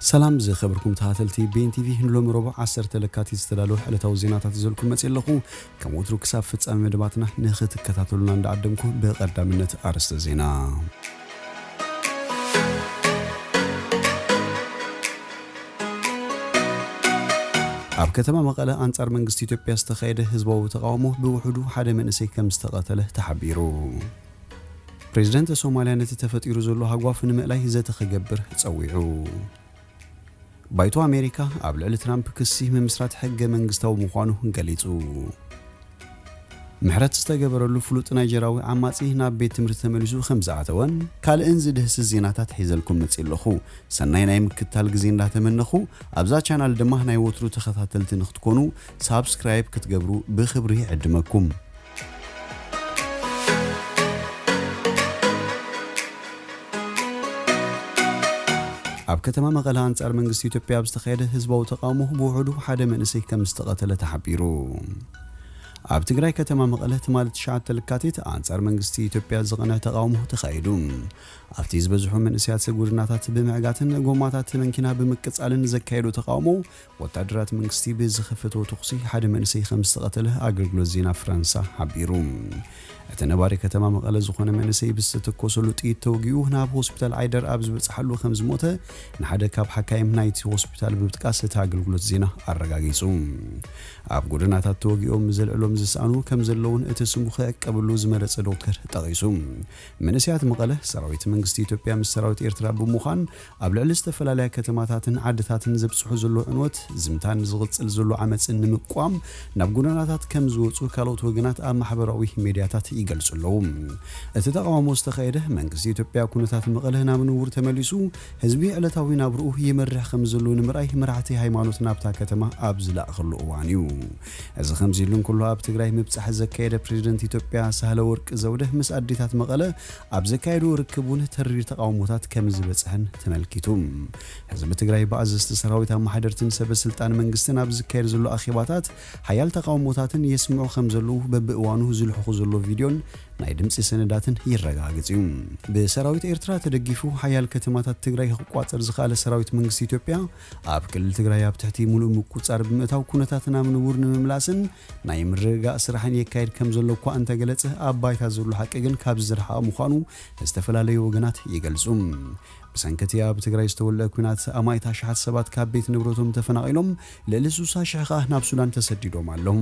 ሰላም ዝኸበርኩም ተኸታተልቲ ቤን ቲቪ፣ ንሎሚ ረቡዕ ዓሰርተ ለካቲት ዝተዳለወ ዕለታዊ ዜናታት ይዘልኩም መጽእ ኣለኹ። ከም ወትሩ ክሳብ ፍጻሜ መደባትና ንኽትከታተሉና እንዳዓደምኩ፣ ብቐዳምነት ኣርእስተ ዜና። ኣብ ከተማ መቐለ ኣንጻር መንግስቲ ኢትዮጵያ ዝተኻየደ ህዝባዊ ተቓውሞ ብውሕዱ ሓደ መንእሰይ ከም ዝተቐተለ ተሓቢሩ። ፕሬዝደንት ሶማልያ ነቲ ተፈጢሩ ዘሎ ሃጓፍ ንምእላይ ዘተ ክገብር ጸዊዑ። ባይቶ ኣሜሪካ ኣብ ልዕሊ ትራምፕ ክሲ ምምስራት ሕገ መንግስታዊ ምዃኑ ገሊጹ። ምሕረት ዝተገበረሉ ፍሉጥ ናይጀራዊ ዓማጺ ናብ ቤት ትምህርቲ ተመሊሱ ከም ዝኣተወን ካልእን ዝድህስስ ዜናታት ሒዘልኩም መጽእ ኣለኹ። ሰናይ ናይ ምክትታል ግዜ እንዳተመነኹ፣ ኣብዛ ቻናል ድማ ናይ ወትሩ ተኸታተልቲ ንክትኮኑ ሳብስክራይብ ክትገብሩ ብኽብሪ ይዕድመኩም። ኣብ ከተማ መቐለ ኣንጻር መንግስቲ ኢትዮጵያ ኣብ ዝተኻየደ ህዝባዊ ተቓውሞ ብውሕዱ ሓደ መንእሰይ ከም ዝተቐተለ ተሓቢሩ። ኣብ ትግራይ ከተማ መቐለ ትማሊ ትሽዓተ ለካቲት ኣንጻር መንግስቲ ኢትዮጵያ ዝቐንዐ ተቓውሞ ተኻይዱ። ኣብቲ ዝበዝሑ መንእሰያት ጎደናታት ብምዕጋትን ጎማታት መንኪና ብምቅጻልን ዘካየዱ ተቓውሞ፣ ወታደራት መንግስቲ ብዝኸፈትዎ ተኹሲ ሓደ መንእሰይ ከም ዝተቐተለ ኣገልግሎት ዜና ፍራንሳ ሓቢሩ። እቲ ነባሪ ከተማ መቐለ ዝኾነ መንእሰይ ብዝተተኮሰሉ ጥይት ተወጊኡ ናብ ሆስፒታል ዓይደር ኣብ ዝበጽሓሉ ከም ዝሞተ ንሓደ ካብ ሓካይም ናይቲ ሆስፒታል ብምጥቃስ እቲ ኣገልግሎት ዜና ኣረጋጊጹ። ኣብ ጎደናታት ተወጊኦም ዘልዕሎም ዝሰኣኑ ከም ዘለውን እቲ ስሙ ክዕቀብሉ ዝመረጸ ዶክተር ጠቒሱ። መንእሰያት መቐለ ሰራዊት መንግስቲ ኢትዮጵያ ምስ ሰራዊት ኤርትራ ብምዃን ኣብ ልዕሊ ዝተፈላለያ ከተማታትን ዓድታትን ዘብጽሑ ዘሎ ዕንወት ዝምታን ዝቕጽል ዘሎ ዓመጽን ንምቋም ናብ ጎደናታት ከም ዝወጹ ካልኦት ወገናት ኣብ ማሕበራዊ ሜድያታት ይገልጹ ኣለዉ። እቲ ተቓውሞ ዝተኻየደ መንግስቲ ኢትዮጵያ ኩነታት መቐለ ናብ ንቡር ተመሊሱ ህዝቢ ዕለታዊ ናብርኡ ይመርሕ ከም ዘሎ ንምርኣይ መራሕቲ ሃይማኖት ናብታ ከተማ ኣብ ዝለኣኸሉ እዋን እዩ። እዚ ከምዚ ኢሉ እንከሎ ኣብ ትግራይ ምብጻሕ ዘካየደ ፕሬዝደንት ኢትዮጵያ ሳህለ ወርቅ ዘውደ ምስ ኣዴታት መቐለ ኣብ ዘካየድዎ ርክብ እውን ተሪር ተቓውሞታት ከም ዝበጽሐን ተመልኪቱ። ህዝቢ ትግራይ ብኣዘዝቲ ሰራዊት ኣመሓደርትን ሰበ ስልጣን መንግስትን ኣብ ዝካየድ ዘሎ ኣኼባታት ሓያል ተቓውሞታትን የስምዑ ከም ዘለዉ በብእዋኑ ዝልሕኹ ዘሎ ቪድዮን ናይ ድምፂ ሰነዳትን ይረጋግጽ እዩ። ብሰራዊት ኤርትራ ተደጊፉ ሓያል ከተማታት ትግራይ ክቋጸር ዝኸኣለ ሰራዊት መንግስቲ ኢትዮጵያ ኣብ ክልል ትግራይ ኣብ ትሕቲ ሙሉእ ምቁጻር ብምእታው ኩነታት ናብ ንቡር ንምምላስን ናይ ምርግጋእ ስራሕን የካየድ ከም ዘሎ እኳ እንተገለጸ፣ ኣብ ባይታ ዘሎ ሓቂ ግን ካብዚ ዝረሓቐ ምዃኑ ዝተፈላለዩ ወገናት ይገልጹ። ብሰንኪ እቲ ኣብ ትግራይ ዝተወልዐ ኲናት ኣማኢት ኣሽሓት ሰባት ካብ ቤት ንብረቶም ተፈናቒሎም፣ ልዕሊ ስሳ ሽሕ ከኣ ናብ ሱዳን ተሰዲዶም ኣለዉ።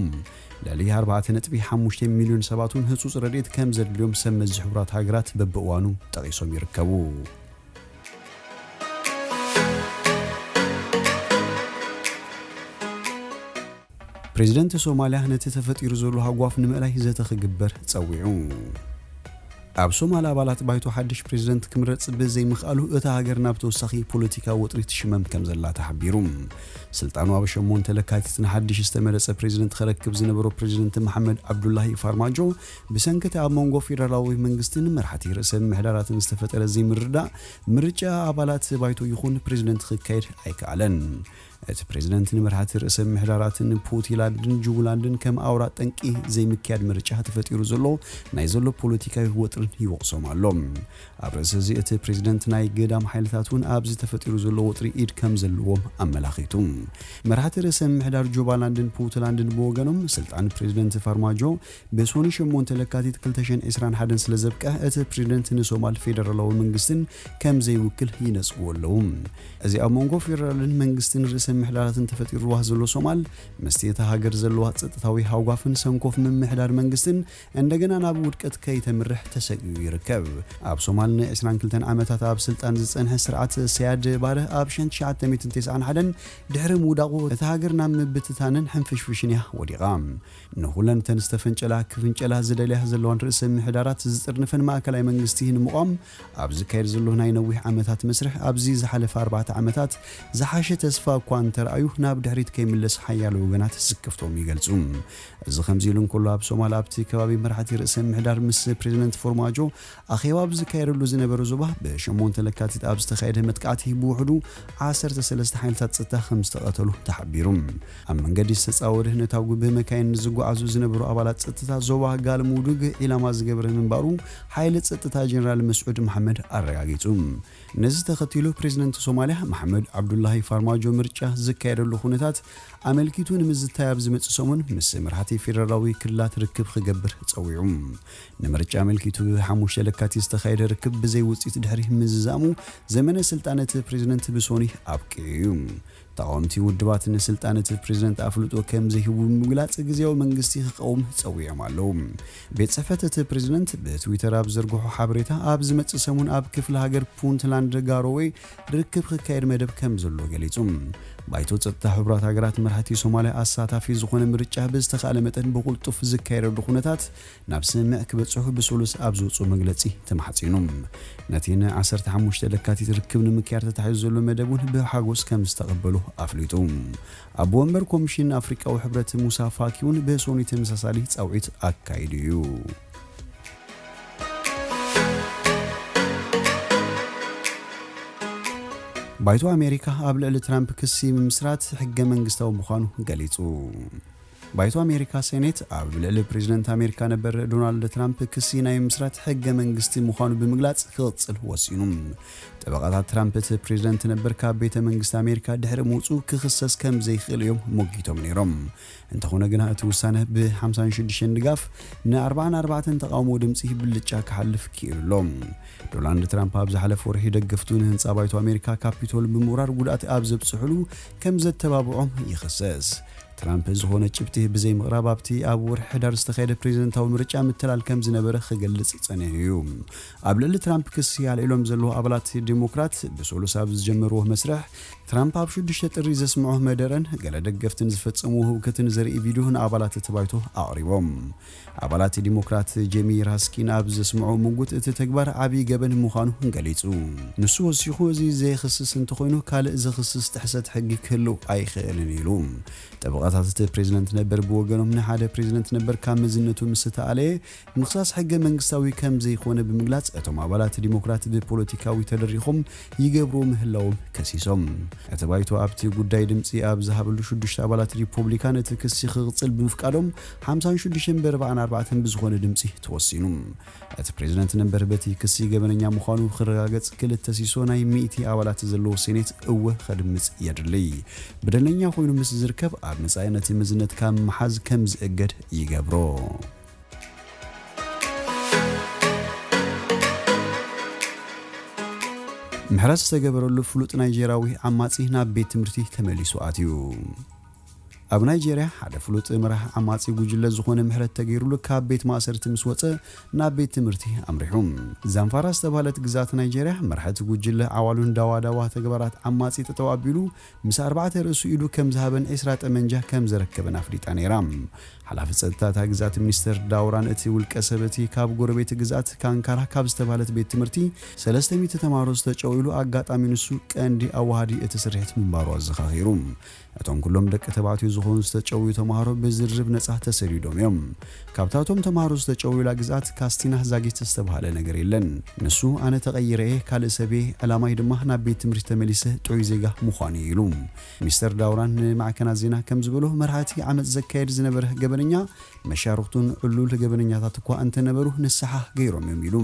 ልዕሊ ኣርባዕተ ነጥቢ ሓሙሽተ ሚልዮን ሰባት እውን ህጹጽ ረድኤት ከም ዘድልዮም ሰብ መዚ ሕቡራት ሃገራት በብእዋኑ ጠቒሶም ይርከቡ። ፕሬዝደንት ሶማልያ ነቲ ተፈጢሩ ዘሎ ሃጓፍ ንምእላይ ዘተ ክግበር ጸዊዑ። ኣብ ሶማል ኣባላት ባይቶ ሓድሽ ፕሬዝደንት ክምረጽ ብዘይምኽኣሉ እታ ሃገር ናብ ተወሳኺ ፖለቲካዊ ወጥሪ ትሽመም ከም ዘላ ተሓቢሩ። ስልጣኑ ኣብ ሸሞንተ ለካቲት ንሓድሽ ዝተመረጸ ፕሬዝደንት ክረክብ ዝነበሮ ፕሬዝደንት መሓመድ ዓብዱላሂ ፋርማጆ ብሰንኪ እቲ ኣብ መንጎ ፌደራላዊ መንግስትን መራሕቲ ርእሰ ምምሕዳራትን ዝተፈጠረ ዘይምርዳእ ምርጫ ኣባላት ባይቶ ይኹን ፕሬዝደንት ክካየድ ኣይከኣለን። እቲ ፕሬዝደንት ንመራሕቲ ርእሰ ምምሕዳራትን ፑንትላንድን ጁባላንድን ከም ኣውራ ጠንቂ ዘይምክያድ ምርጫ ተፈጢሩ ዘሎ ናይ ዘሎ ፖለቲካዊ ወጥርን ይወቕሶም ኣሎ። ኣብ ርእሲ እዚ እቲ ፕሬዝደንት ናይ ገዳም ሓይልታት እውን ኣብዚ ተፈጢሩ ዘሎ ወጥሪ ኢድ ከም ዘለዎም ኣመላኺቱ። መራሕቲ ርእሰ ምምሕዳር ጁባላንድን ፑንትላንድን ብወገኖም ስልጣን ፕሬዝደንት ፋርማጆ ብሰኑይ ሸሞንተ ለካቲት ክልተ ሽሕን ዕስራን ሓደን ስለ ዘብቅዐ እቲ ፕሬዝደንት ንሶማል ፌደራላዊ መንግስትን ከም ዘይውክል ይነጽግዎ ኣለዉ። እዚ ኣብ መንጎ ፌደራልን መንግስትን ርእሰ ምምሕዳራትን ተፈጢሩ ዋህ ዘሎ ሶማል ምስቲ እታ ሃገር ዘለዋ ጸጥታዊ ሃጓፍን ሰንኮፍ ምምሕዳር መንግስትን እንደገና ናብ ውድቀት ከይተምርሕ ተሰጊኡ ይርከብ። ኣብ ሶማል ን ዕስራን ክልተን ዓመታት ኣብ ስልጣን ዝጸንሐ ስርዓት ሰያድ ባረ ኣብ ሽሕን ትሽዓተ ሚእትን ተስዓን ሓደን ድሕሪ ምውዳቑ እታ ሃገር ናብ ምብትታንን ሕንፍሽፍሽን እያ ወዲቓ። ንኹለን እተን ዝተፈንጨላ ክፍንጨላ ዝደልያ ዘለዋን ርእሰ ምምሕዳራት ዝጥርንፈን ማእከላይ መንግስቲ ንምቋም ኣብ ዝካየድ ዘሎ ናይ ነዊሕ ዓመታት መስርሕ ኣብዚ ዝሓለፈ ኣርባዕተ ዓመታት ዝሓሸ ተስፋ እኳ እንተረኣዩ ናብ ድሕሪት ከይምለስ ሓያሎ ወገናት ስክፍቶም ይገልጹ። እዚ ከምዚ ኢሉ እንከሎ፣ ኣብ ሶማል ኣብቲ ከባቢ መራሕቲ ርእሰ ምሕዳር ምስ ፕሬዚደንት ፎርማጆ ኣኼባ ኣብ ዝካየደሉ ዝነበረ ዞባ፣ ብሸሞንተ ለካቲት ኣብ ዝተኻየደ መጥቃዕቲ ብውሕዱ ዓሰርተ ሰለስተ ሓይልታት ጸጥታ ከም ዝተቐተሉ ተሓቢሩ። ኣብ መንገዲ ዝተጻወደ ነታጒ ብመካይን ዝጓዓዙ ዝነበሩ ኣባላት ጸጥታ ዞባ ጋልሙዱግ ዒላማ ዝገበረ ምንባሩ ሓይሊ ጸጥታ ጀነራል መስዑድ መሓመድ ኣረጋጊጹ። ነዚ ተኸቲሉ ፕሬዚደንት ሶማልያ መሓመድ ዓብዱላሂ ፋርማጆ ምርጫ ዝካየደሉ ኩነታት ኣመልኪቱ ንምዝታይ ኣብ ዝመጽእ ሰሙን ምስ መራሕቲ ፌደራላዊ ክልላት ርክብ ክገብር ጸዊዑ። ንምርጫ ኣመልኪቱ ብሓሙሽተ ለካቲት ዝተኻየደ ርክብ ብዘይ ውጽኢት ድሕሪ ምዝዛሙ ዘመነ ስልጣን እቲ ፕሬዚደንት ብሶኒ ኣብቂዑ እዩ። ተቓወምቲ ውድባት ንስልጣን እቲ ፕሬዚደንት ኣፍልጦ ከም ዘይህቡ ብምግላጽ ግዜያዊ መንግስቲ ክቐውም ጸዊዖም ኣለዉ። ቤት ጽሕፈት እቲ ፕሬዚደንት ብትዊተር ኣብ ዘርግሖ ሓበሬታ፣ ኣብ ዝመጽእ ሰሙን ኣብ ክፍለ ሃገር ፑንትላንድ ጋሮዌ ርክብ ክካየድ መደብ ከም ዘሎ ገሊጹ። ባይቶ ጸጥታ ሕቡራት ሃገራት መራሕቲ ሶማልያ ኣሳታፊ ዝኾነ ምርጫ ብዝተኻእለ መጠን ብቕልጡፍ ዝካየደሉ ኩነታት ናብ ስምምዕ ክበጽሑ ብሰሉስ ኣብ ዝወጽኦ መግለጺ ተማሕጺኑ። ነቲ ን ዓሰርተ ሓሙሽተ ለካቲት ርክብ ንምክያድ ተታሒዙ ዘሎ መደብ እውን ብሓጎስ ከም ዝተቐበሉ ኣፍሊጡ። ኣቦ ወንበር ኮሚሽን ኣፍሪቃዊ ሕብረት ሙሳ ፋኪ እውን ብሶኒ ተመሳሳሊ ጻውዒት ኣካይዱ እዩ። ባይቶ ኣሜሪካ ኣብ ልዕሊ ትራምፕ ክሲ ምምስራት ሕገ መንግስታዊ ምዃኑ ገሊጹ። ባይቶ ኣሜሪካ ሴኔት ኣብ ልዕሊ ፕሬዚደንት ኣሜሪካ ነበር ዶናልድ ትራምፕ ክሲ ናይ ምስራት ሕገ መንግስቲ ምዃኑ ብምግላጽ ክቕጽል ወሲኑ። ጠበቓታት ትራምፕ እቲ ፕሬዚደንት ነበር ካብ ቤተ መንግስቲ ኣሜሪካ ድሕሪ ምውጹ ክኽሰስ ከም ዘይኽእል እዮም ሞጊቶም ነይሮም። እንተኾነ ግና እቲ ውሳነ ብ ሓምሳን ሽዱሽተን ድጋፍ ን ኣርባዓን ኣርባዕተን ተቓውሞ ድምጺ ብልጫ ክሓልፍ ክኢሉ ኣሎ። ዶናልድ ትራምፕ ኣብ ዝሓለፈ ወርሒ ደገፍቱ ንህንጻ ባይቶ ኣሜሪካ ካፒቶል ብምውራር ጉድኣት ኣብ ዘብጽሕሉ ከም ዘተባብዖም ይኽሰስ። ትራምፕ ዝኾነ ጭብጢ ብዘይምቕራብ ኣብቲ ኣብ ወርሒ ሕዳር ዝተኻየደ ፕሬዚደንታዊ ምርጫ ምትላል ከም ዝነበረ ክገልጽ ጸኒሑ እዩ። ኣብ ልዕሊ ትራምፕ ክሲ ኣልዒሎም ዘለዉ ኣባላት ዲሞክራት ብሰሉስ ኣብ ዝጀመርዎ መስርሕ፣ ትራምፕ ኣብ ሽዱሽተ ጥሪ ዘስምዖ መደረን ገለ ደገፍትን ዝፈጸምዎ ህውከትን ዘርኢ ቪድዮ ንኣባላት እቲ ባይቶ ኣቕሪቦም። ኣባላት ዲሞክራት ጄሚ ራስኪን ኣብ ዘስምዖ ምጉት፣ እቲ ተግባር ዓብዪ ገበን ምዃኑ ገሊጹ። ንሱ ወሲኹ፣ እዚ ዘየኽስስ እንተኾይኑ ካልእ ዘኽስስ ጥሕሰት ሕጊ ክህልው ኣይኽእልን ኢሉ። ጠበቓታት እቲ ፕሬዚደንት ነበር ብወገኖም፣ ንሓደ ፕሬዚደንት ነበር ካብ መዝነቱ ምስ ተኣለየ ምኽሳስ ሕገ መንግስታዊ ከም ዘይኮነ ብምግላጽ፣ እቶም ኣባላት ዲሞክራት ብፖለቲካዊ ተደሪኾም ይገብርዎ ምህላዎም ከሲሶም። እቲ ባይቶ ኣብቲ ጉዳይ ድምጺ ኣብ ዝሃበሉ ሽዱሽተ ኣባላት ሪፖብሊካን እቲ ክሲ ክቕጽል ብምፍቃዶም ሓምሳን ሽዱሽተን ብኣርባዓን ኣርባዕተን ብዝኾነ ድምጺ ተወሲኑ። እቲ ፕሬዚደንት ነበር በቲ ክሲ ገበነኛ ምዃኑ ክረጋገጽ ክልተ ሲሶ ናይ ሚእቲ ኣባላት ዘለዎ ሴኔት እወ ከድምጽ የድሊ። በደለኛ ኮይኑ ምስ ዝርከብ ኣብ መጻኢ ነቲ መዝነት ካብ ምሓዝ ከም ዝእገድ ይገብሮ። ምሕረት ዝተገበረሉ ፍሉጥ ናይጄርያዊ ዓማጺ ናብ ቤት ትምህርቲ ተመሊሱ ኣትዩ። ኣብ ናይጄርያ ሓደ ፍሉጥ መራሕ ዓማጺ ጉጅለ ዝኾነ ምሕረት ተገይሩሉ ካብ ቤት ማእሰርቲ ምስ ወጸ ናብ ቤት ትምህርቲ ኣምሪሑ። ዛምፋራ ዝተባህለት ግዛት ናይጄርያ መራሕቲ ጉጅለ ዓዋሉን ዳዋዳዋ ተግባራት ዓማጺ ጠጠው ኣቢሉ ምስ ኣርባዕተ ርእሱ ኢዱ ከም ዝሃበን ዒስራ ጠመንጃ ከም ዘረከበን ኣፍሊጣ ነይራ። ሓላፊ ጸጥታ እታ ግዛት ሚኒስተር ዳውራን እቲ ውልቀ ሰብ እቲ ካብ ጎረቤት ግዛት ካንካራ ካብ ዝተባህለት ቤት ትምህርቲ ሰለስተ ሚእቲ ተማሃሮ ዝተጨውዩሉ ኣጋጣሚ ንሱ ቀንዲ ኣዋሃዲ እቲ ስርሒት ምንባሩ ኣዘኻኺሩ። እቶም ኩሎም ደቂ ተባዕትዮ ዝኾኑ ዝተጨውዩ ተማሃሮ ብዝርርብ ነጻ ተሰዲዶም እዮም። ካብታቶም ተማሃሮ ዝተጨውዩላ ግዛት ካስቲና ዛጊት ዝተባህለ ነገር የለን። ንሱ ኣነ ተቐይረ እየ፣ ካልእ ሰብ እየ፣ ዕላማይ ድማ ናብ ቤት ትምህርቲ ተመሊሰ ጥዑይ ዜጋ ምዃን እዩ ኢሉ። ሚስተር ዳውራን ንማዕከናት ዜና ከም ዝበሎ፣ መርሃቲ ዓመጽ ዘካየድ ዝነበረ ገበነኛ መሻርኽቱን ዕሉል ገበነኛታት እኳ እንተነበሩ ንስሓ ገይሮም እዮም ኢሉ።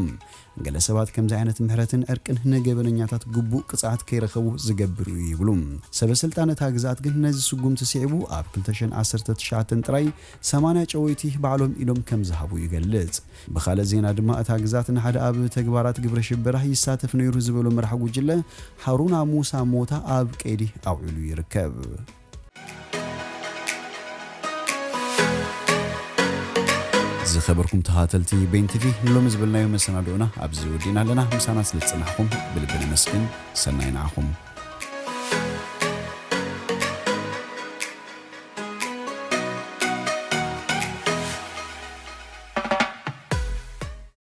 ገለ ሰባት ከምዚ ዓይነት ምሕረትን ዕርቅን ንገበነኛታት ግቡእ ቅጽዓት ከይረኸቡ ዝገብር እዩ ይብሉ። ሰበ ስልጣን እታ ግዝኣት ግን ነዚ ስጉምቲ ስዒቡ ኣብ ክልተ ሽሕን ዓሰርተ ትሽዓተን ጥራይ ሰማንያ ጨወይቲ ባዕሎም ኢዶም ከም ዝሃቡ ይገልጽ። ብኻልእ ዜና ድማ እታ ግዝኣት ንሓደ ኣብ ተግባራት ግብረ ሽበራ ይሳተፍ ነይሩ ዝበሎ መራሕ ጉጅለ ሃሩና ሙሳ ሞታ ኣብ ቀይዲ ኣውዒሉ ይርከብ። ዝኸበርኩም ተኻተልቲ ቤን ቲቪ፣ ንሎሚ ዝበልናዮ መሰናድኦና ኣብዚ ወዲእና ኣለና። ምሳና ስለ ዝጸናሕኩም ብልቢ ነመስግን። ሰናይ ንዓኹም።